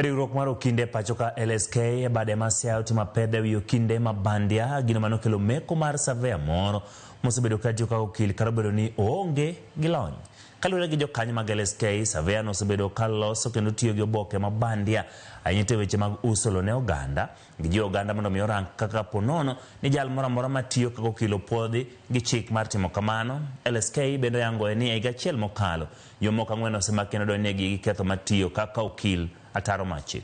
Riwruok mar okinde e pacho ka LSK e bade ma Siaya otimo apedha ewi okinde ma bandia, gino mane okelo meko mar surveyor moro mosebedo ka tiyo kaka okil kata obedo ni oonge gi lony. Kaluwore gi jokanyo mag LSK, surveyor no osebedo ka loso kendo tiyo gi oboke ma bandia ahinya to e weche mag uso lo ne oganda. Gijiwo oganda mondo mi orang kaka po nono ni jal moro amora matiyo kaka okil opuodhi gi chik mar timo kamano. LSK bende oyangoe ni e higa achiel mokalo, Jomoko ang'wen osemak kendo odonjnegi gi ketho mar tiyo kaka okil ataro mar chik.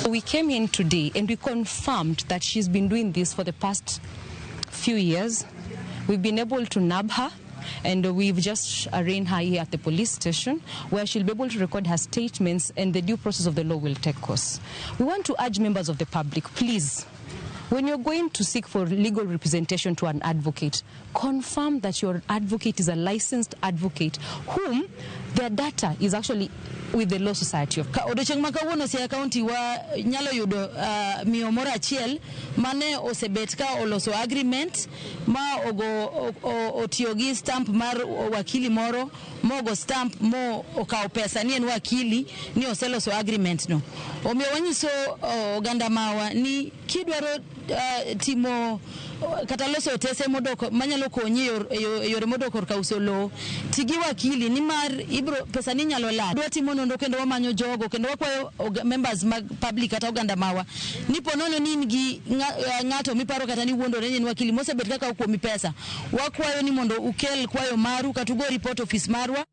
We came in today and we confirmed that she's been doing this for the past few years. We've been able to nab her and we've just arraigned her here at the police station where she'll be able to record her statements and the due process of the law will take course. We want to urge members of the public, please, when you're going to seek for legal representation to an advocate, confirm that your advocate is a licensed advocate whom their data is actually with the Law Society of Ka odiochieng' ma kawuono Siaya County wa nyalo yudo miyo moro achiel mane osebet ka oloso agreement ma ogo otiyo gi stamp mar wakili moro mogo stamp mo okawo pesa ni en wakili ni oseloso agreement no. Omiyo wanyiso oganda mawa ni kidwaro timo kata loso otese modok manyalo konyi e yore modok korka uso lowo, ti gi wakili nimar ibro pesa ni nyalo lal. Dwa timo nonro kendo wamanyo jogo kendo wakwayo members mag public kata oganda mawa ni po nono ni in gi ng'ato miparo kata ni wuondore ni en wakili mosebet kaka kuomi pesa, wakwayo ni mondo ukel kwayo maru kata ugo report office marwa.